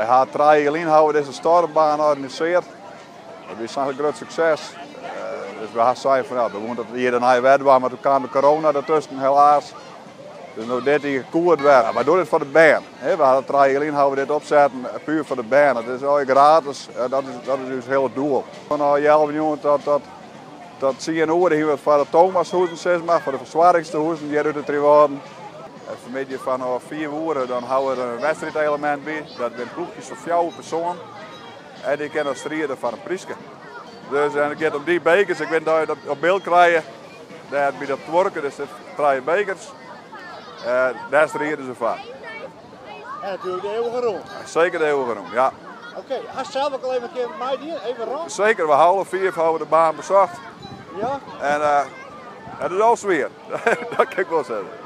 Wy ha trije jier lyn hawwe we dizze stormbaan organisearre. Dat wie sa'n grut sukses. Dus we ha sein fan ja, we woene dat jier dêrnei wer dwaan, mar doe kaam de corona dertusken helaas. Dus no dit jier koe it wer. Wy dogge dit foar de bern. We ha trije jier lyn hawwe we dit opsetten, puer foar de bern. It is allegear gratis, dat is, dat is ús hiele doel. Fan healwei njoggen tot, tot, tot tsien oere hiene we it foar de Thomashuzen, sis mar, foar de fersoargingstehuzen hjir út de Trewâlden. Fanmiddei fanôf 5 oere dan hawwe we der in wedstriidelemint by. Dat binne ploechjes fan fjouwer persoanen. En dy kinne stride foar in pryske. Dus en it giet om dy bekers. Ik wit net oft je dat op byld krije. Dêr by dat tuorke, der sitte trije bekers. Dêr stride se foar. En natuerlik de eeuwige rûn. Seker de eeuwige rûn, ja. Oké, okay. Hast sels ek al even in kear meidien? Even rûn? Seker, we hawwe alle fiif hawwe de baan besocht. Ja? En het is al swier, dat kin ik wol sizze.